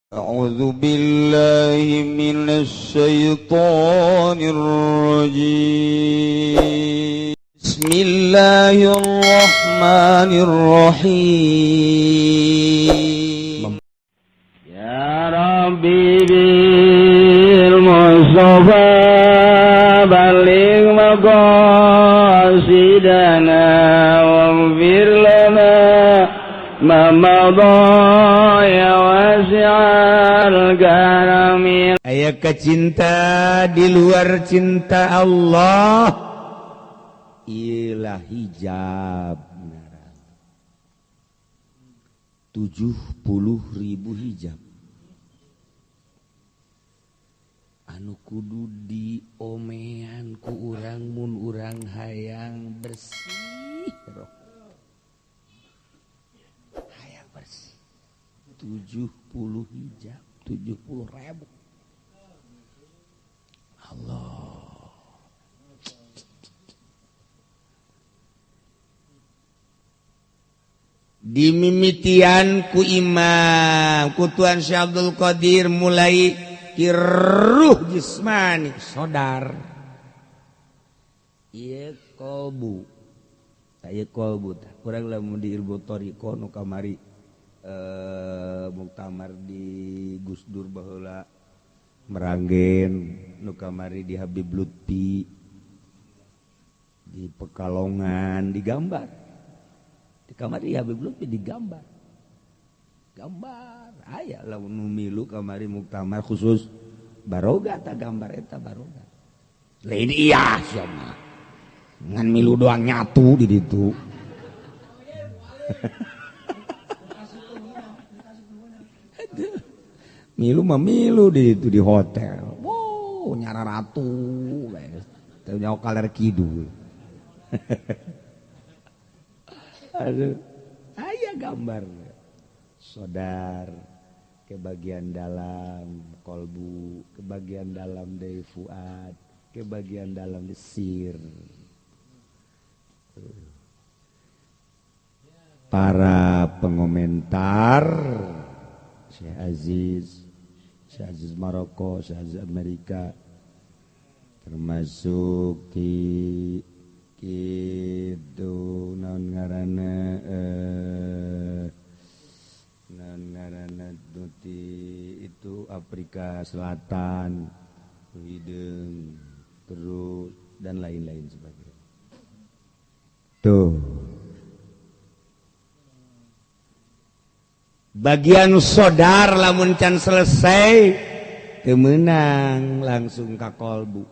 أعوذ بالله من الشيطان الرجيم. بسم الله الرحمن الرحيم. يا ربي بالمصطفى بلغ مقاصدنا واغفر لنا ما مضى يا واسع الكرم. Aya cinta di luar cinta Allah, ilah hijab, 70.000 hijab anu kudu diomean ku urang mun urang hayang bersih roh, hayang bersih. 70 hijab, 70.000. Allah, dimimitian ku imam, ku Tuan Syekh Abdul Qadir, mulai ruh jismani sodar, ieu kolbu, ieu kolbu tah urang lamun di ilmu thariqah nu kamari, muktamar di Gus Dur baheula Meranggen, nu kamari di Habib Lutfi di Pekalongan, digambar di kamari Habib Lutfi, digambar gambar aya lamun nu milu kamari muktamar khusus baroga ta gambar eta baroga lain. Iya, sia mah ngan milu doang, nyatu di ditu. Milu mah milu di itu, di hotel. Wow, nyara ratu guys, teu nyaho kaler kidul. Aduh, aya gambar sodar ke bagian dalam kolbu, ke bagian dalam dari fuad, ke bagian dalam desir. Para pengomentar, Syekh Aziz, Syekh Aziz Maroko, Syekh Aziz Amerika, termasuk di kitu naon ngaranna, naon ngaranna tuti itu Afrika Selatan, Hideung, terus dan lain-lain sebagainya. Tuh. Bagian sodar lamun can selesai temenang langsung ka kolbu.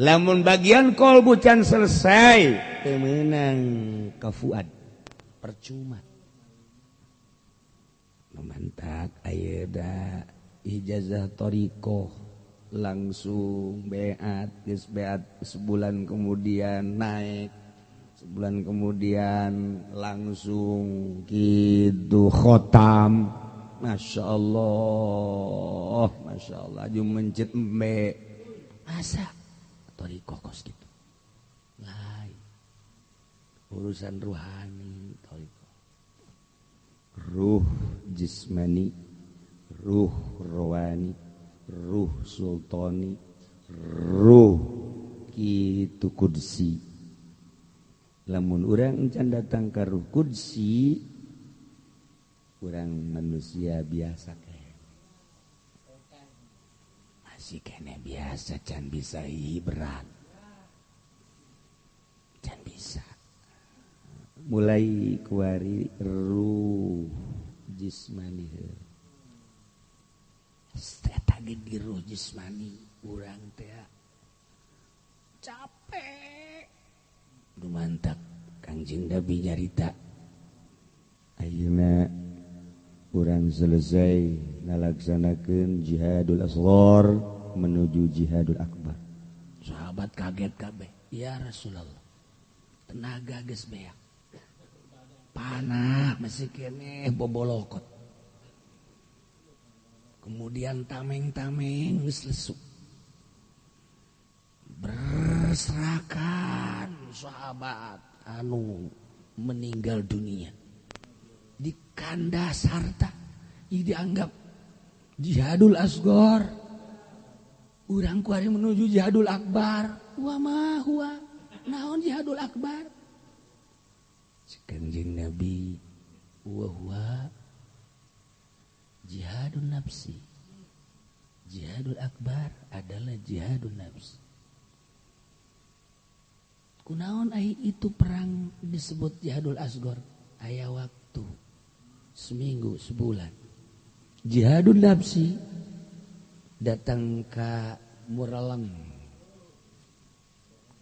Lamun bagian kolbu can selesai temenang ka fuad, percuma. Mantak ayeuna ijazah thariqah langsung beat, geus beat sebulan kemudian naik, sebulan kemudian langsung gitu khotam. Masya Allah, Masya Allah, aju mencit embe masa thariqah kos gitu lain urusan ruhani. Thariqah ruh jismani, ruh rohani, ruh sultani, ruh kitu kudsi. Lamun urang encan datang ka ruh kudsi, urang manusia biasa kene, masih kene biasa, can bisa berat, can bisa. Mulai kuari ruh jismani, eta ge di ruh jismani urang teh capek. Dumantak Kangjeng Nabi nyarita ayeuna urang selesai ngalaksanakeun jihadul asghar menuju jihadul akbar. Sahabat kaget kabeh, ya Rasulullah, tenaga geus beak, panah masih keneh bobolokot, kemudian tameng-tameng geus lesuk, berserakan sahabat anu meninggal dunia. Di kandas harta ieu dianggap jihadul asgor. Urang kuari menuju jihadul akbar. Wa ma huwa naon jihadul akbar? Kanjeng Nabi wa huwa jihadun nafsi. Jihadul akbar adalah jihadun nafsi. Kunaon ai itu perang disebut jihadul asgor? Aya waktu seminggu sebulan. Jihadun nafsi datang ka muraleng,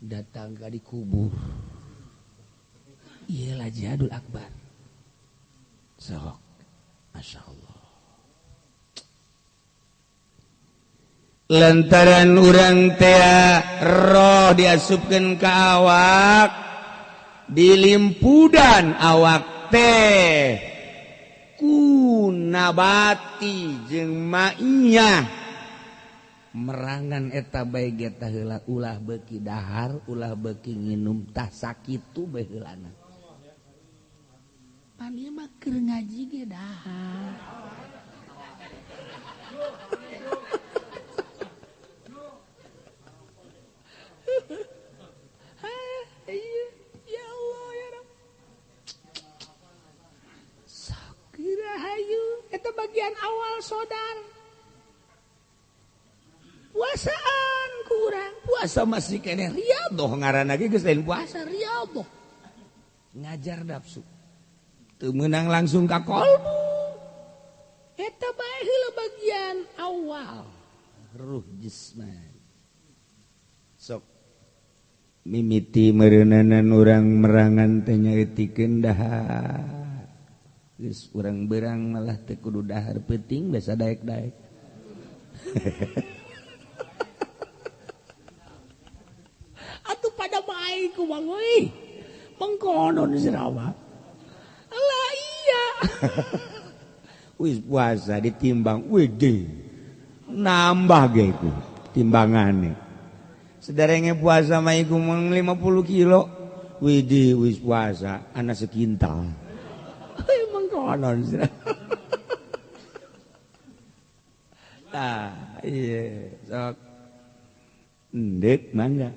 datang ka dikubur. Iyalah jihadul akbar. Sok, masya Allah. Lantaran urang tea roh diasupkeun ka awak, dilimpudan awak teh ku nabati jeung maiyah. Merangan eta bae ge tah heula ulah beuki dahar, ulah beuki nginum tah sakitu bae heulana. Pan ieu mah keur ngaji ge dahar. Ya Allah ya Rabb. Sakira hayu eta bagian awal sodar. Puasaan kurang, puasa masih keneh riyadhah ngaranna ge geus lain puasa riyadhah. Ngajar nafsu. Teu meunang langsung ka kolbu. Eta bae heula bagian awal ruh jismani. Sok mimiti meureunanan urang merangan teh nyaeutikeun dahar. Geus urang berang malah teu kudu dahar peuting biasa daek-daek. Atuh pada bae ku bang euy. Mengkonon sirawa. Lah iya. Wis puasa ditimbang wede. Nambah ge ku timbangane. Sederenge puasa mah iku mung 50 kilo. Wede wis puasa ana sekintal. Mengkonon sirawa. Tah, iya sok. Endek mangga.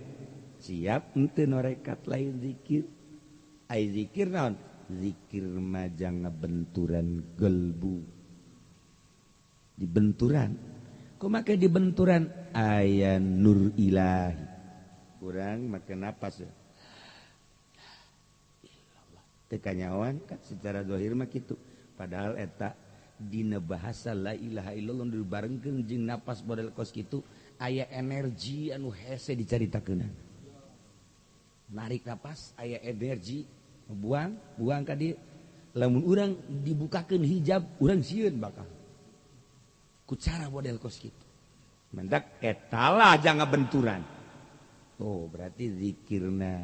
Siap henteu norekat lain zikir. Ai zikir naon? Zikir majang ngabenturan gelbu. Dibenturan. Kumaha dibenturan? Aya nur ilahi. Kurang make napas ya. Illallah. Teu kanyahoan kan secara zahir mah kitu. Padahal eta dina bahasa la ilaha illallah dibarengkeun jeung napas model kos kitu aya energi anu hese dicaritakeun. Narik napas aya energi buang buang ka dieu. Lamun urang dibukakeun hijab urang sieun bakal ku cara model kos kitu. Mendak etalah jangan benturan. Oh berarti zikirna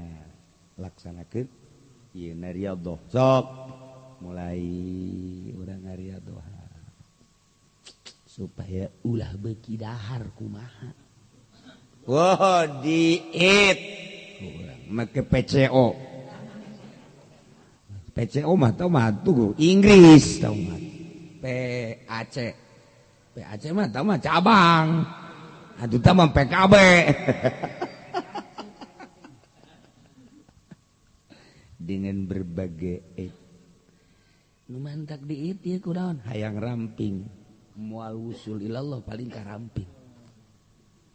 laksanakeun ieu na riyadhah. Sok mulai urang ngariadhah supaya ulah beuki dahar kumaha. Wah diet urang make PCO. PCO mah tau mah tuh Inggris tau mah. PAC. PAC mah tau mah cabang. Atuh tah mah PKB. Dengan berbagai nu mantak diit ieu kunaon hayang ramping moal wusul ilallah paling ka ramping.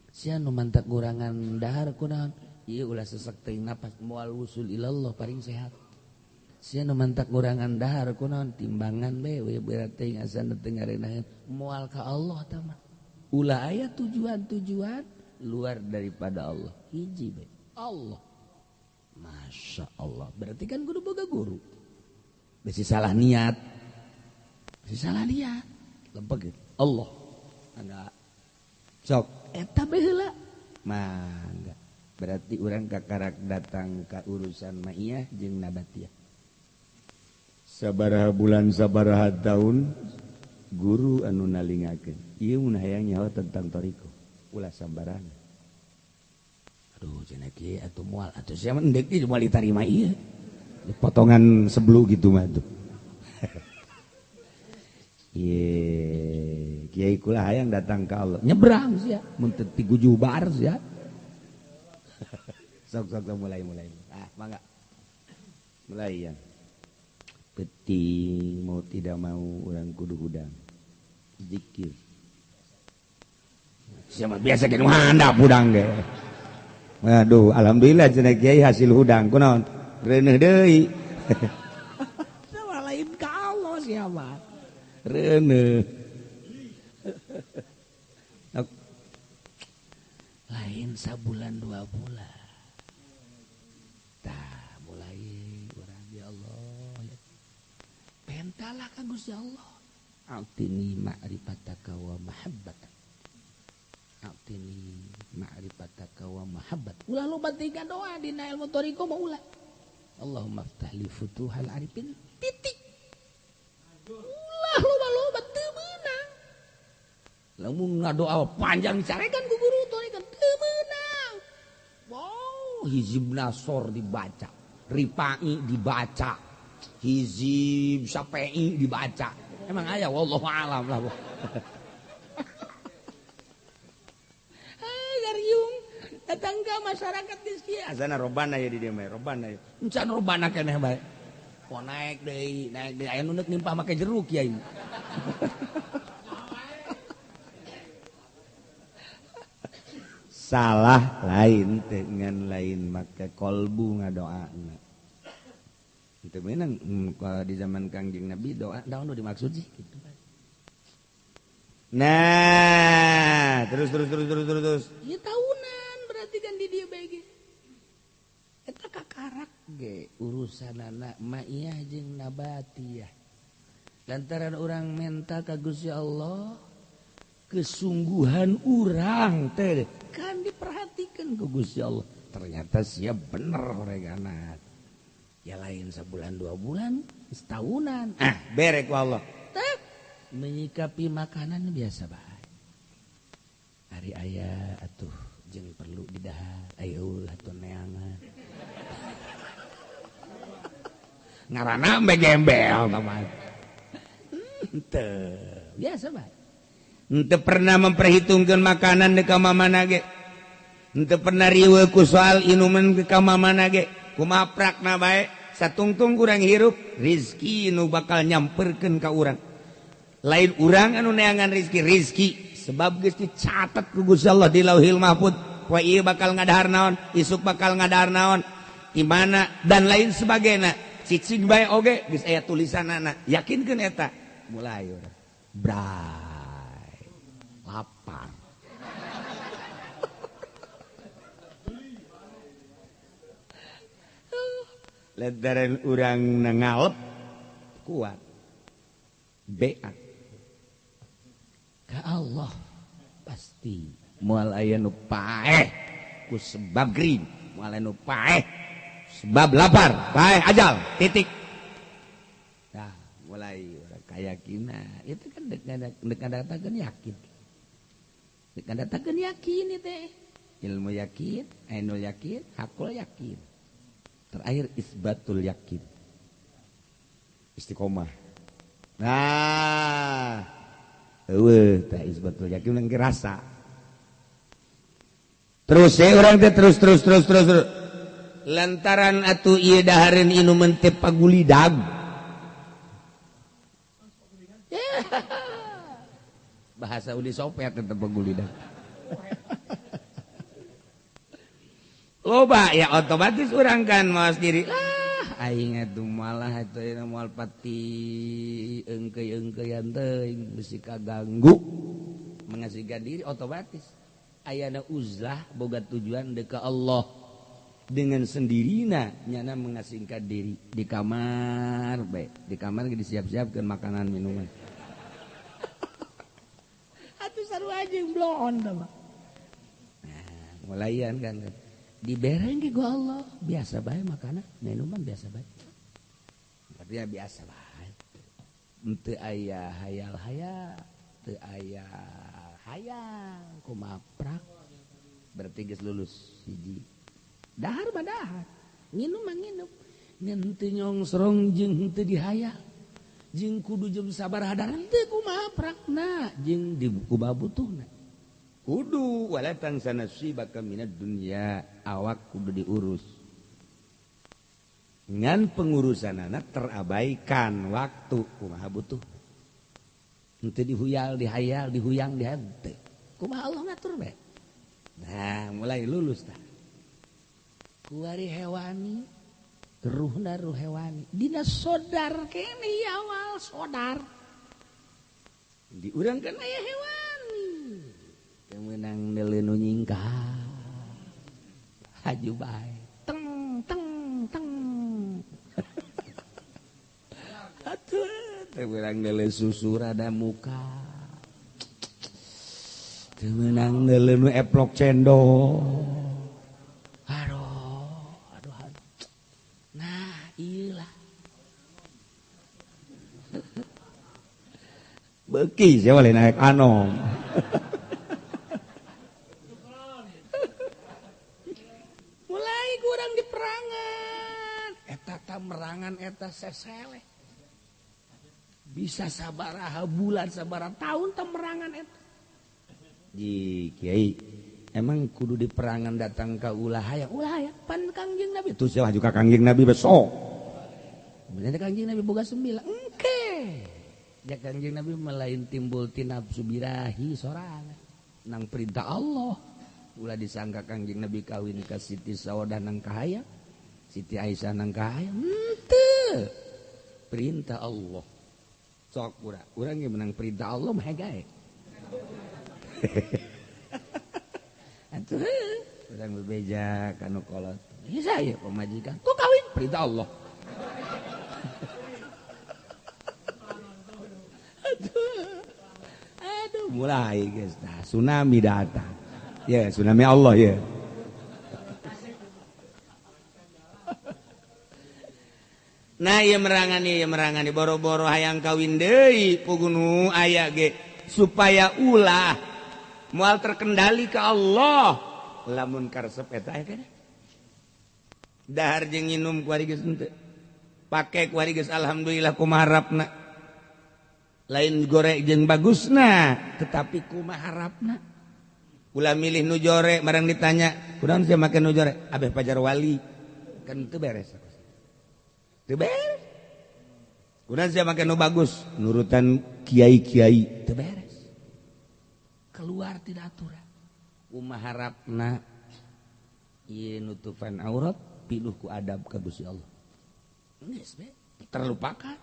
Sia nu mantak kurangan dahar kunaon ieu ulah sesek teuing napas moal wusul ilallah paling sehat. Sia nu mantak kurangan dahar kunaon timbangan bae we berat teuing asana teu ngarenaheun moal ka Allah tah mah. Ulah aya tujuan-tujuan luar daripada Allah. Hiji bae Allah. Masya Allah. Berarti kan kudu boga guru. Besi salah niat. Besi salah niat. Lempeg gitu. Allah. Enggak. Sok eta bae heula. Mangga. Berarti urang kakarak datang ka urusan maiyah jeung nabatiyah. Sabaraha bulan sabaraha taun guru anu nalingakeun. Ieu mun hayang nyaho tentang thariqah. Ulah sambarangan. Aduh cenah kieu atuh moal atuh sia mah endek di moal ditarima ieu. Potongan sebelu gitu mah tuh. Ye, kiai kula hayang datang ka Allah. Nyebrang sia, mun teu ti gujubar sia. Sok sok sok mulai. Ah, mangga. Mulai ya. Penting mau tidak mau urang kudu hudang. Zikir. Sia mah biasa ge nu handap hudang ge. Waduh, alhamdulillah cenah kiai hasil hudang kunaon? Reuneuh deui. Sama lain ka Allah sia mah. Reuneuh. Lain sabulan dua bulan. Tah mulai urang ya Allah. Pentalah ka Gusti Allah. A'tini ma'rifataka wa mahabbatak. A'tini ma'rifataka wa mahabbat. Ulah loba tiga doa dina ilmu thariqah mah ulah. Allahumma ftah li futuhal arifin titik. Ulah loba-loba teu meunang. Lamun ngadoa panjang dicarekan ku guru thariqah teu meunang. Wow, hizib nasor dibaca, ripai dibaca, hizib sapai dibaca. Emang aya wallahu alam lah. Gariung datang ke masyarakat di sini. Azana robana ya di dieu mah, robana ya. Encan robana keneh bae. Kok naik deui aya nu neuk nimpah make jeruk kiai. Salah lain dengan lain make kolbu ngadoana. Itu memang kalau di zaman Kangjeng Nabi doa naon nu dimaksud sih gitu. Nah, terus. Ya tahunan berarti kan di dieu bae ge. Eta kakarak ge urusanana ma'iyah jeung nabatiyah. Lantaran urang menta ka Gusti Allah, kesungguhan urang teh kan diperhatikan ku Gusti Allah. Ternyata sia bener horeganat. Ya lain sebulan dua bulan, setahunan. Ah, berek ku Allah. Tek menyikapi makanan biasa bae. Ari aya atuh jeung perlu didahar, ayo atuh neangan. Ngaranna mbe gembel teman. Henteu, biasa bae. Henteu pernah memperhitungkeun makanan di ka mamana ge. Henteu pernah riweuh ku soal inuman ke ka mamana ge. Kumaha prakna bae, satungtung kurang hirup, rizki nu bakal nyamperkeun ka urang. Lain urang anu neangan rizki sebab geus dicatat ku Gusti Allah di Lauhil Mahfud, poe ieu bakal ngadahar naon, isuk bakal ngadahar naon, di mana dan lain sebagainya. Cicing bae oge geus aya tulisanana, yakinkeun eta. Mulai urang bray lapar. Lantaran urang ngalep kuat beak ka Allah pasti moal aya nu paeh ku sebab green, moal aya nu paeh sebab lapar, paeh ajal titik. Nah, mulai urang kayakinan itu kan dek ngadatakeun yakin. Dek ngadatakeun yakin teh. Ilmu yakin, ainul yakin, hakul yakin. Terakhir isbatul yakin. Istiqomah. Nah, eueuh teh isbatul yakin nang rasa. Terus ya urang teh terus. Lantaran atuh ieu dahareun inuman teh pagulidag. Bahasa Uni Soviet teh pagulidag. Loba ya otomatis urang kan mawas diri lah aing atuh malah atuh moal pati eungkeuy-eungkeuyan teuing bisi kaganggu mengasihkan diri otomatis ayana uzlah boga tujuan deuk ka Allah dengan sendirina nyana mengasingkan diri di kamar bae di kamar ge disiap-siapkeun makanan minuman atuh sarua jeung bloon tah mah. Nah, mulayan kan dibereng ke gua Allah biasa bae makanan minuman biasa bae artinya biasa bae henteu aya hayal-hayal teu aya hayang kumaprak berarti geus lulus hiji dahar mah dahar nginum mah nginum ngan teu nyongsrong jeung henteu dihayal Jeung kudu jeung sabaraha daran teh kumaha prakna jeung di kumaha butuhna. Kudu wala tansa nasibaka minad dunya, awak kudu diurus. Ngan pengurusan anak terabaikan waktu kumaha butuh. Henteu dihuyal, dihayal, dihuyang, dihante. Kumaha Allah ngatur bae. Nah, mulai lulus tah. Kuari hewani, ruhna ruh hewani. Dina sodar kene awal sodar. Di urang kan aya hewani. Teu meunang neuleu nu nyingkah. Haju bae. Teng teng teng. Atuh teu meunang neuleu susu rada muka. Teu meunang neuleu nu eplok cendol. Aduh, aduh, aduh. Nah, iyalah. Beuki sia lain naik anom. Mulai kurang di perangan. Eta ta merangan eta sesele. Bisa sabaraha bulan sabaraha tahun ta merangan eta. Ji kiai, emang kudu di perangan datang ka ulah hayang, ulah hayang pan Kangjeng Nabi. Tuh siapa juga Kangjeng Nabi besok. Bener Kangjeng Nabi boga 9. Engke. Ya Kangjeng Nabi melain timbul ti nafsu birahi sorangan. Nang perintah Allah. Ulah disangka Kangjeng Nabi kawin ka Siti Saudah nang kahayang, Siti Aisyah nang kahayang. Henteu. Perintah Allah. Sok urang, urang ge menang perintah Allah mah gae. Atuh urang bebeja ka nu kolot. Ieu saya pamajikan. Ku kawin perintah Allah. Aduh. Aduh mulai geus tah tsunami datang. Ya tsunami Allah ya. Nah ieu merangani boro-boro hayang kawin deui pugunu aya ge supaya ulah moal terkendali ke Allah. Lamun karesep eta aya kana. Dahar jeung nginum kuari geus henteu. Pake kuari geus alhamdulillah kumaha harapna. Lain gorek jeung bagusna, tetapi kumaha harapna. Ulah milih nu jore barang ditanya, kunaon sia make nu jore? Abeh pajar wali. Kan teu beres. Teu beres. Kunaon sia make nu bagus? Nurutan kiai-kiai. Teu beres. Keluar tidak aturan. Kumaha harapna ieu nutupan aurat piluh ku adab ka Gusti Allah. Geus be, terlupakan.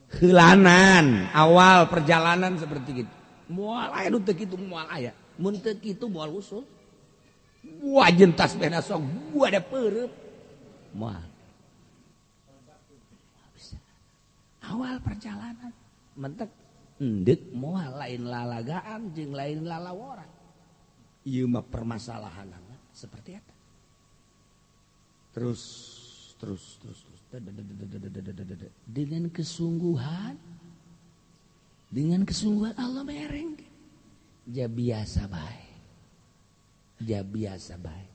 Heulanan awal perjalanan seperti gitu. Moal aya nu teu kitu moal aya. Mun teu kitu moal usul. Wah jentas bena sok gua ada peureub. Moal. Bisa. Awal perjalanan mentek endek moal lain lalagaan jeung lain lalaworan. Ieu mah permasalahanana seperti eta. Terus terus terus terus dengan kesungguhan Allah mereng. Ja biasa bae. Ja biasa bae.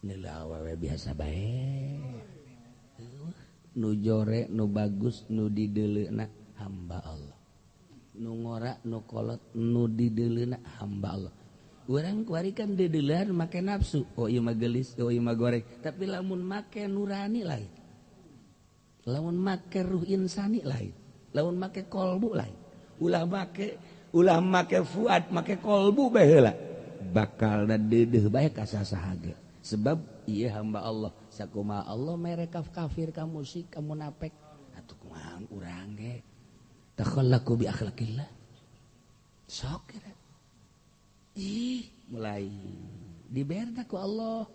Neula awewe biasa bae. Nu jore, nu bagus, nu dideuleuna hamba Allah. Nu ngora, nu kolot, nu dideuleuna hamba Allah. Urang kuari kan dedeuleun make nafsu. Oh ieu mah geulis, oh ieu mah goreng. Tapi lamun make nurani lain. Lamun make ruh insani lain. Lamun make kolbu lain. Ulah make fuad, make kolbu bae heula. Bakal deudeuh bae ka sasaha ge. Sebab ieu hamba Allah. Sakumaha Allah mere kafir ka musyrik ka munafik. Atuh kumaha urang ge. Takhallaqu bi akhlaqillah. Sok kira. Ih, mulai diberta ku Allah.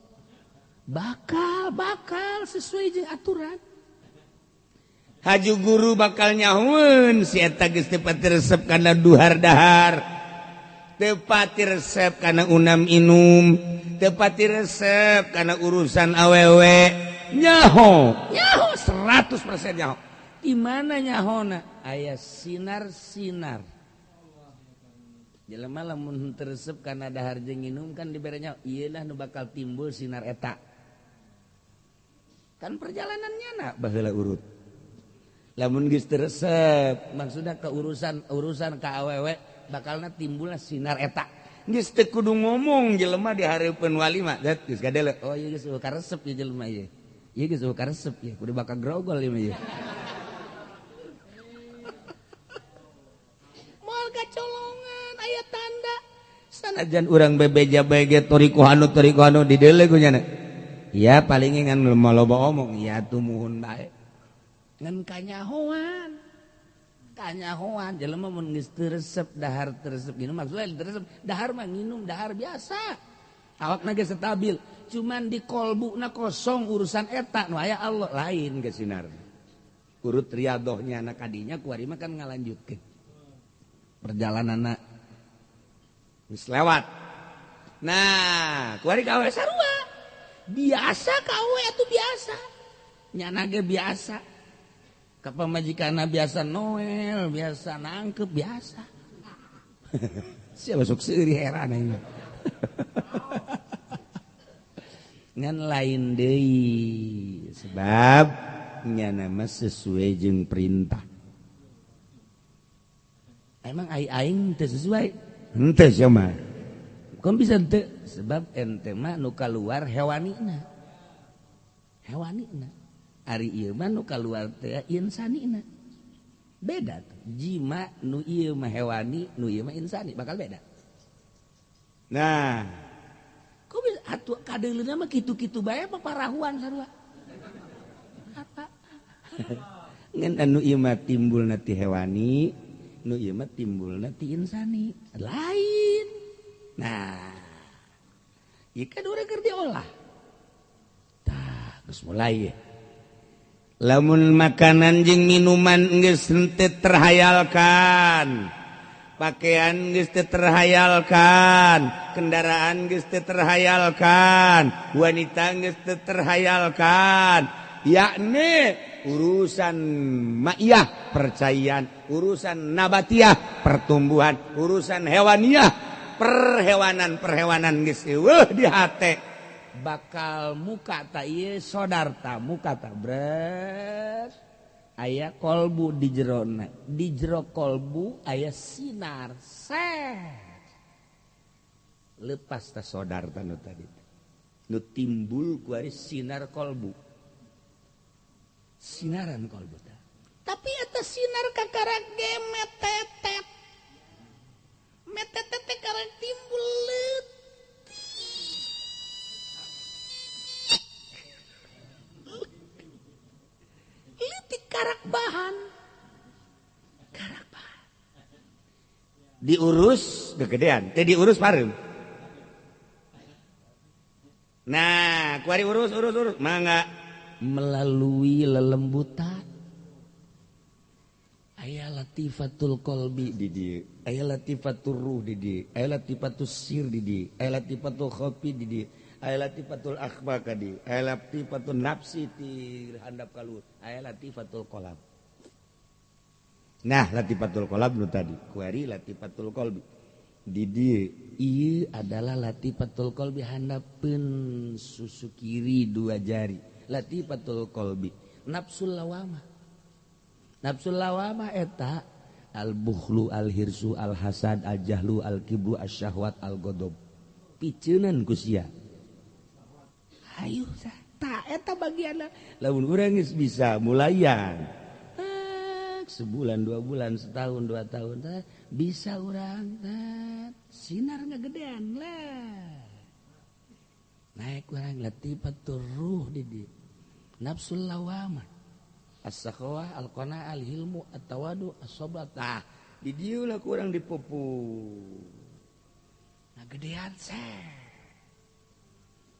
Bakal sesuai jeung aturan. Haju guru bakal nyahueun si eta geus teu pati resep kana duhar dahar. Teu pati resep kana unam inum, teu pati resep kana urusan awewe. Nyaho, nyaho 100% nyaho. Di mana nyahona? Aya sinar-sinar. Jelema lamun teu resep kana dahar jeung inum kan dibere nyaho, ieu lah nu bakal timbul sinar eta. Kan perjalanannya na baheula urut. Lamun geus teu resep maksudna ke urusan ka awewe bakalna timbulna sinar eta. Geus teu kudu ngomong jelema di hareupeun wali mah dat geus kadele. Oh ieu geus karesep ieu jelema ieu. Ieu geus karesep ieu kudu bakal grogol ieu mah ieu. Moal kacolongan aya tanda. Sanajan urang bebeja bae ge torikohanu torikohanu didele ku nyana. Ya paling ngan loba omong ya tumuhun bae. Ngan kanyahoan. Kanyahoan jelema mun geus teu resep dahar teu resep nginum maksudna teu resep dahar mah nginum dahar biasa. Awakna geus stabil, cuman di kolbuna kosong urusan eta nu aya Allah lain geus sinar. Urut riadohnya anak kadinya kuari mah kan ngalanjutkeun. Perjalananna geus lewat. Nah, kuari ka awewe sarua. Biasa ka awewe atuh biasa. Nyana ge biasa. Ka pamajikanna biasa Noel, biasa nangkep biasa. Siapa sok seuri heran aing. Ngan lain deui sebab nyana mah sesuai jeung perintah. Emang aing teu sesuai? Henteu sia mah. Kom bisa henteu sebab ente mah nu kaluar hewanina. Hewanina. Ari ieu mah nu kaluar teh insanina. Beda tuh. Jima nu ieu mah hewani, nu ieu mah insani, bakal beda. Nah, kok bisa atuh kadeuleuna mah kitu-kitu bae paparahuan sarua. Apa? Ngan anu ieu mah timbulna ti hewani, nu ieu mah timbulna ti insani. Lain. Nah, ieu kan urang keur diolah. Tah, geus mulai ye. Lamun makanan jeung minuman geus henteu terhayalkan, pakaian geus teu terhayalkan, kendaraan geus teu terhayalkan, wanita geus teu terhayalkan, yakni urusan ma'iyah percayaan, urusan nabatiyah pertumbuhan, urusan hewaniah perhewanan-perhewanan geus eueuh di hate. Bakal muka ta ieu sodar ta muka ta bret aya kolbu di jerona, di jero kolbu aya sinar set lepas ta sodar ta nu tadi nu timbul ku ari sinar kolbu, sinaran kolbu ta, tapi eta sinar kakara ge metetet metetet teh karek timbul leutik. Karak bahan, karak bahan. Diurus kegedean, teh diurus pareum. Nah, kuari urus urus urus, mangga melalui lelembutan. Aya latifatul qalbi di dieu, aya latifatul ruh di dieu, aya latifatul sir di dieu, aya latifatul khafi di dieu. Aya latifatul akhba kadi, aya latifatul nafsi ti handap kaluhur, aya latifatul qalb. Nah, latifatul qalb nu tadi, kuari latifatul qalbi. Di dieu ieu adalah latifatul qalbi handapeun susu kiri dua jari. Latifatul qalbi, nafsul lawamah. Nafsul lawamah eta al-bukhlu, al-hirsu, al-hasad, al-jahlu, al-kibru, asy-syahwat, al-ghadab. Piceunan ku sia. Ayo tak eta bagianna lamun urang geus bisa mulayan sebulan 2 bulan setahun 2 tahun tah bisa urang sinar ngagedean lah naik urang latifatur ruh di dieu nafsul lawamah as-sakhawah al-qanaah al-hilmu at-tawadu as-sabr tah di dieu lah kurang dipupu ngagedean seh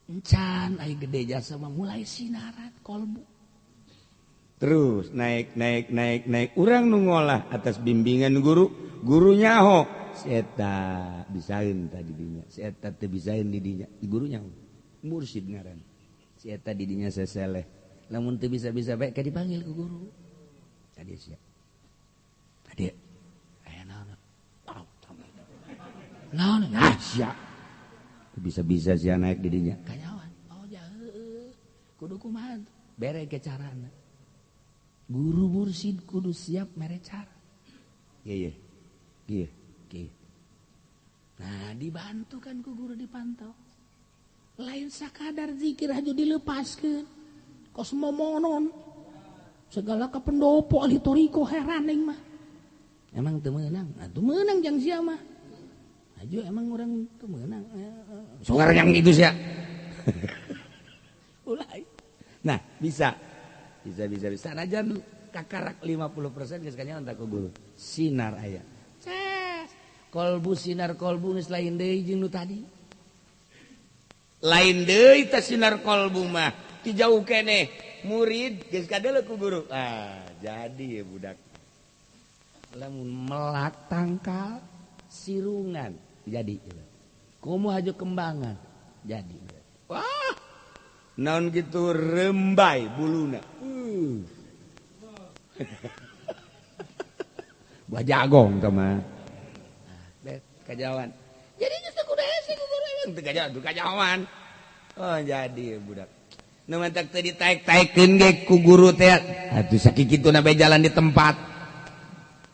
encan ai gede jasa mah mulai sinaran kolbu terus naik naik naik naik urang nu ngolah atas bimbingan guru, gurunya ho si eta bisaeun ta di dinya, si eta teu bisaeun di dinya, gurunya mursyid ngaran si eta di dinya seseleh lamun teu bisa-bisa bae ka dipanggil ku guru tadi sia tadi aya naon naon nah sia bisa-bisa sia naik di dinya kanyawan oh ja heueuh kudu kumaha bere ke carana Guru mursyid kudu siap mere cara. Iya iya. Iya. Nah, dibantu kan ku guru dipantau. Lain sakadar zikir aja dilepaskeun. Kos momonon. Segala ka pendopo ahli toriko heran aing mah. Emang teu meunang? Atuh meunang jang sia mah. Aju emang urang teu meunang. Songar yang itu sia. Ulah. Nah, bisa. Bisa. Sanajan kakarak 50% geus kanyahoan ku guru. Sinar aya. Ces. Kolbu sinar kolbu geus lain deui jeung nu tadi. Lain deui teh sinar kolbu mah. Ti jauh keneh murid geus kadeuleu ku guru. Ah, jadi ya budak. Lamun melak tangkal sirungan jadi. Komo hajo kembangan jadi. Wah. Naon gitu rembai buluna. Buah jagong teh mah. Nah, kajawan. Jadi geus teu kudu hese ku guru emang teu kajawan, teu kajawan. Oh, jadi budak. Nu mantak teu ditaek-taekeun ge ku guru teh. Atuh sakikituna bae jalan di tempat.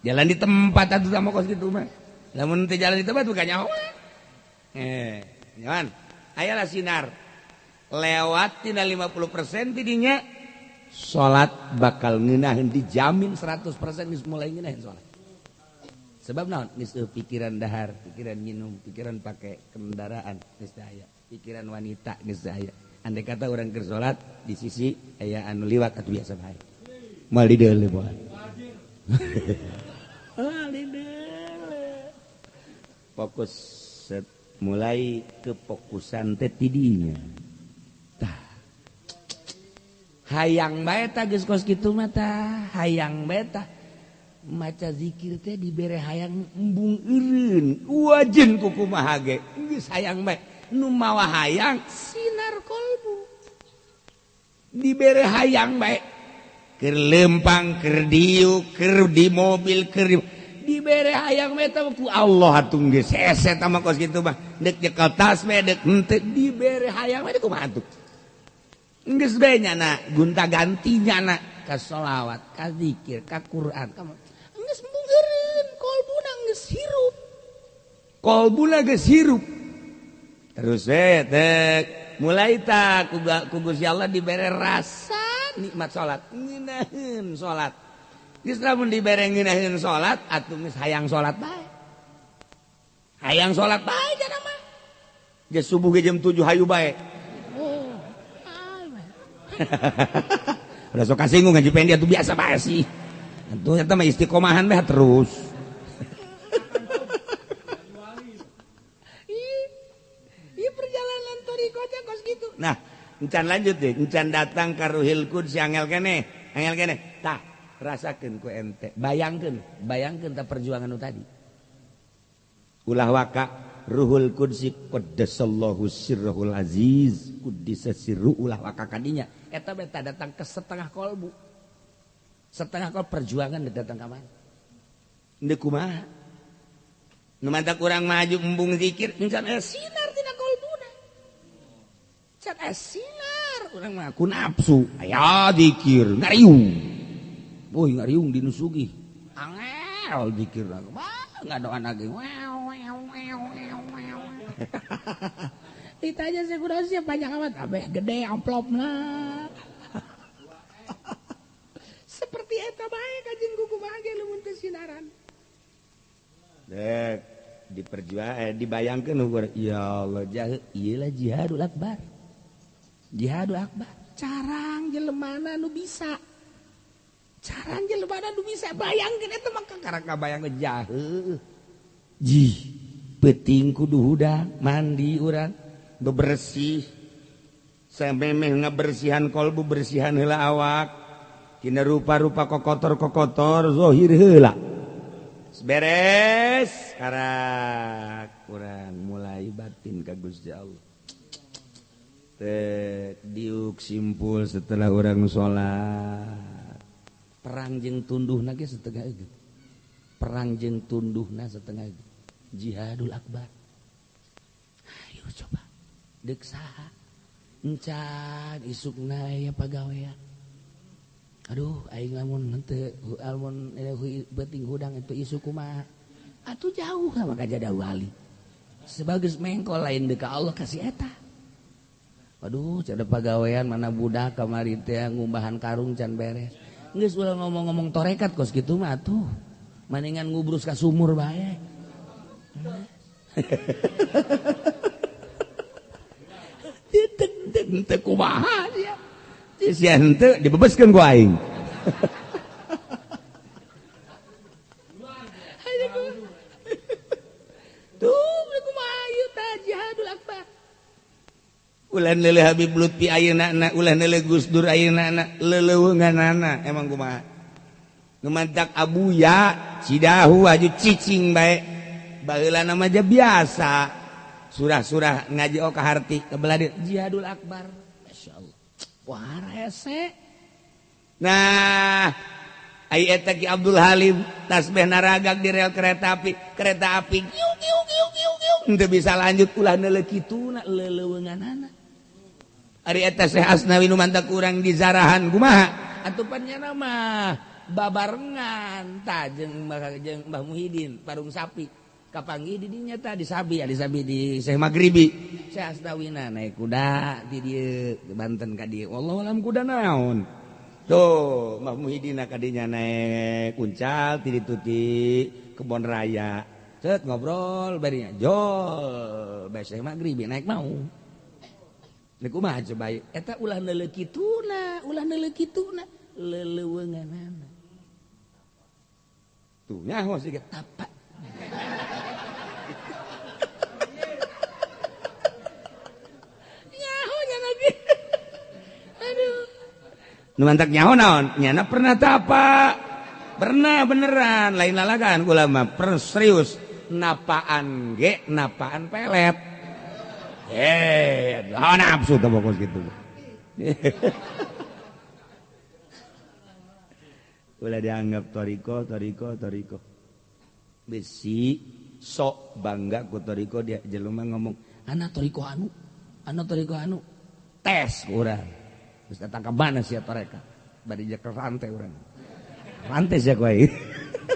Jalan di tempat atuh sama kos kitu mah. Lamun teu jalan di tempat bukan nyahoan. Nyahoan. Ayalah sinar. Lewat tina 50% tidinya salat bakal ngeunaheun dijamin 100% geus mulai ngeunaheun salat. Sebab naon? Geus pikiran dahar, pikiran minum, pikiran pake kendaraan geus teu aya, pikiran wanita geus teu aya. Andai kata urang keur salat di sisi aya anu liwat atuh biasa bae. Moal dideuleu moal. Moal dideuleu. Fokus set, mulai kefokusan teh tidinya. Hayang bae tah geus kos kitu mah tah, hayang bae tah. Maca zikir teh dibere hayang embung eureun, wajen ku kumaha ge. Geus hayang bae. Nu mawa hayang sinar kolbu. Dibere hayang bae. Keur lempang, keur diuk, keur di mobil, keur dibere hayang bae tah ku Allah atuh geus hese tah mah kos kitu mah. Deuk nyekel tas bae deuk henteu dibere hayang bae kumaha atuh. Geus bae nyana gonta-ganti nyana ka sholawat, ka zikir, ka Quran. Geus embung eureun, kolbuna geus hirup. Kolbuna geus hirup. Terus we teh mulai ta ku Gusti Allah dibere rasa nikmat salat, ngeunaheun salat. Geus lamun dibere ngeunaheun salat atuh geus hayang salat bae. Hayang salat bae jana mah. Geus subuh ge jam 7 hayu bae. Udah sok kasinggung ngaji pendi atuh biasa bae sih. Atuh eta mah istiqomahan bae terus. Ieu perjalanan toriko teh kos kitu. Nah, encan lanjut deh, encan datang ka Ruhil Quds angel keneh, angel keneh. Tah, rasakeun ku ente, bayangkeun, bayangkeun tah perjuangan nu tadi. Ulah waka Ruhul Qudsi qaddasallahu sirrahul aziz quddisa sirru ulah waka kadinya eta beta datang ke setengah kolbu. Setengah kol perjuangan datang ka mana? Deuk kumaha? Nu mantak urang maju embung zikir encan aya sinar tina kolbuna. Can aya sinar urang mah ku nafsu aya zikir ngariung. Boy ngariung di nu sugih. Angel zikir mah ngadoan lagi. Ditanya sekurasi panjang amat, abeh gede amplopna. Seperti eta bae kajeng kumaha ge lamun teu sinaran. Dek diperjuang dibayangkeun ukur ya Allah jah ieu lah jihadul akbar. Jihadul akbar. Carang jelemana nu bisa. Carang jelemana nu bisa bayangkeun eta mah kakara kabayangkeun jahe. Jih peuting kudu hudang mandi urang bebersih samemeh ngabersihan kolbu bersihan heula awak tina rupa-rupa kokotor-kokotor zahir heula beres karak urang mulai batin ka Gusti Allah teh diuk simpul setelah urang salat perang jeung tunduhna ge setengah eueuh perang jeung tunduhna setengah eueuh jihadul akbar. Ayo coba deuk saha encan isukna aya pagawean. Aduh aing lamun henteu lamun beuting hudang itu isu kumaha. Atuh jauh sama ka jada wali. Sebagus mengkol lain deui ka Allah kasih eta. Aduh cada pagawean mana budak kamari teh ngumbahan karung can beres. Geus ulah ngomong-ngomong torekat kos kitu mah atuh. Maningan ngubrus ka sumur bae. Teu kumaha sia. Sia henteu dibebeskeun ku aing. Tuh kumaha ieu tah jihadul akbar. Ulah neuleuh Habib Lutfi ayeuna na, ulah neuleuh Gus Dur ayeuna na, leleuweunganana emang kumaha. Nu mantak abuya Cidahu aju cicing bae. Baheula mah biasa. Surah-surah ngaji oh kaharti kebelah dieu jihadul akbar. Masyaallah. Wah rese. Nah, ai eta Ki Abdul Halim tasbih naragag di rel kereta api kiu kiu kiu kiu kiu henteu bisa lanjut ulah neuleuh kituna leleuweunganana. Ari eta Syekh Asnawi nu mantak urang di zarahan kumaha? Atupan nya mah babarengan tah jeung Mbah Muhyiddin parung sapi. Kapanggih di dinya tah di Sabi, di Sabi di Syekh Maghribi. Syekh Asnawina naik kuda di dieu ke Banten ka dieu. Wallahu alam kuda naon. Tuh Mbah Muhyiddin ka dinya naik kuncal ti ditu ti Kebon Raya. Cet ngobrol barinya jol bae Syekh Maghribi naik mau. Nek kumaha coba eta ulah neuleuh kituna, ulah neuleuh kituna, leleuweunganana. Tuh nyaho siga tapak. Nyaho nya lagi. Aduh. Nu mantak nyaho naon? Nyana pernah tapa. Pernah beneran, lain lalagan kula mah serius. Napaan ge, napaan pelet. Oh, nafsu teh pokos gitu. Ulah dianggap toriko, toriko, toriko. Besi sok bangga ku toriko dia jelema ngomong, "Ana toriko anu, ana toriko anu." Tes urang. Geus datang ka mana sia toreka? Bari jeker rantai urang. Rantai sia kowe.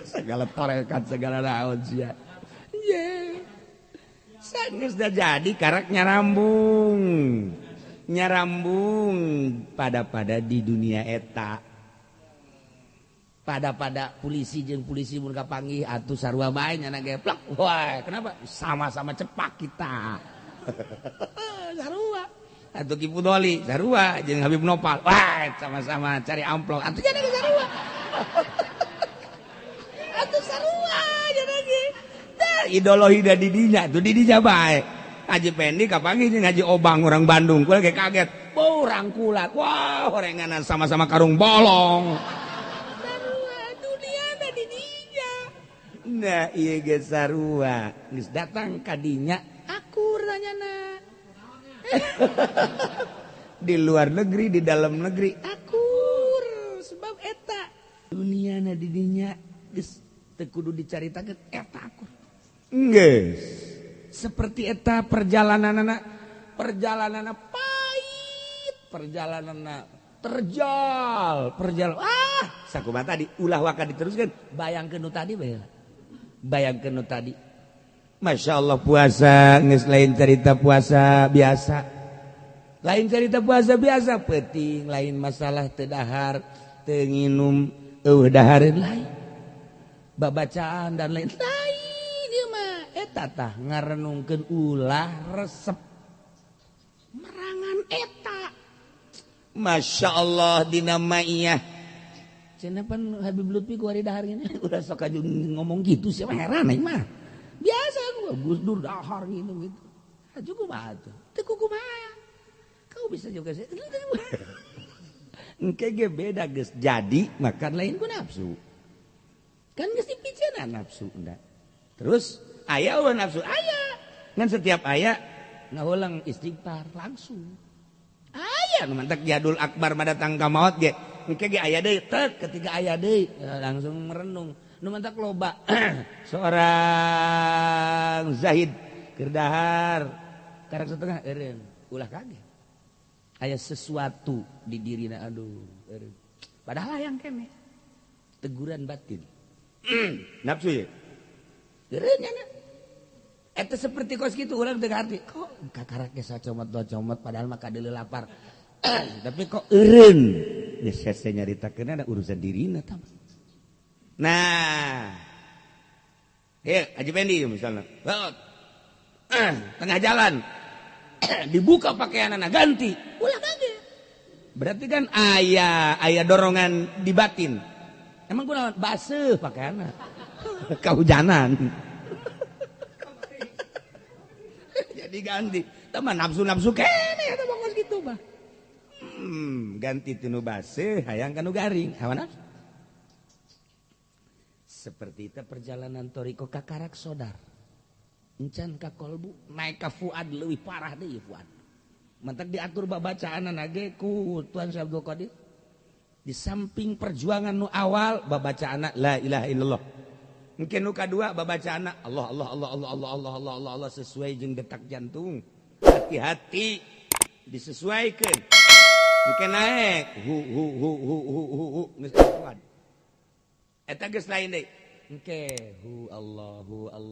Segala torekat, segala naon sia. Ye. Geus dah jadi karak nyarambung. Nyarambung pada-pada di dunia eta. Pada-pada polisi jeung polisi mun kapanggih atuh sarua bae nyana geplak. Wah, kenapa? Sama-sama cepak kita. Sarua. Atuh Ki Pudoli sarua jeung Habib Nopal. Wah, sama-sama cari amplop. Atuh jadi sarua. Atuh sarua jadi ge. Ideologi da didinya tuh didinya bae. Haji Pendi kapanggih jeung Haji Obang orang Bandung. Kula ge kaget. Bau rangkulan. Wah, orenganan sama-sama karung bolong. Sarua dunia da didinya. Nah, ieu ge sarua. Geus datang ka dinya akur tanyana. Di luar negeri, di dalam negeri akur sebab eta dunia na didinya geus teu kudu dicaritakeun eta akur. Geus seperti eta perjalananana, perjalananana pahit, perjalananana terjal, perjalanan sakumaha tadi ulah waka diteruskeun, bayangkeun nu tadi bae. Bayangkeun nu tadi. Masya Allah puasa geus lain cerita puasa biasa. Lain cerita puasa biasa peuting, lain masalah teu dahar, teu nginum, eueuh dahareun lain. Babacaan dan lain lain. Eta tah ngarenungkeun ulah resep merangan eta. Masya Allah dina maiyah. Cenah pan Habib Lutfi ku ari dahar ngene udah sok aju ngomong gitu sia mah heran aing mah. Biasa gua Gus Dur dahar nginum gitu. Aju kumaha tuh? Teu kumaha. Kau bisa juga sih. Engke ge beda geus jadi makan lain ku nafsu. Kan geus dipiceuna nafsu enda. Terus aya eueuh nafsu aya. Ngan setiap aya ngahulang istighfar langsung. Aya nu mantak jadul akbar mah datang ka maot ge. Engke ge aya deui tek ketika aya deui langsung merenung. Nu mantak loba seorang zahid keur dahar karak setengah eureun ulah kaget. Aya sesuatu di dirina aduh eureun. Padahal hayang keneh. Teguran batin. Nafsu ya. Eureun nya. Eta seperti kos kitu urang teu ngarti. Kok kakarak ge sacomot dua comot padahal mah kadeuleu lapar. Tapi kok eureun. Geus hese nyaritakeun ada urusan dirina tah. Nah. Ieu Haji Pendi misalnya. Tengah jalan. Dibuka pakaianana ganti. Ulah kaget. Berarti kan aya dorongan di batin. Emang kunaon baseuh pakaianna. Kehujanan. Jadi ganti. Teman nafsu-nafsu kene eta bangos gitu mah. Ganti tinu baseuh hayang kanu garing. Hawa nafsu. Seperti itu perjalanan toriko kakarak sodar. Encan ka kolbu naik ka fuad leuwih parah deui fuad. Mantak diatur babacaanna ge ku Tuan Syekh Abdul Qadir. Di samping perjuangan nu awal babacaanna la ilaha illallah. Mungkin nu kadua babacaanna Allah Allah Allah Allah Allah Allah Allah Allah Allah sesuai jeung detak jantung. Hati-hati disesuaikan. Mungkin naik hu hu hu hu hu hu hu geus fuad. Eta geus lain deui. Engke hu Allahu Allah.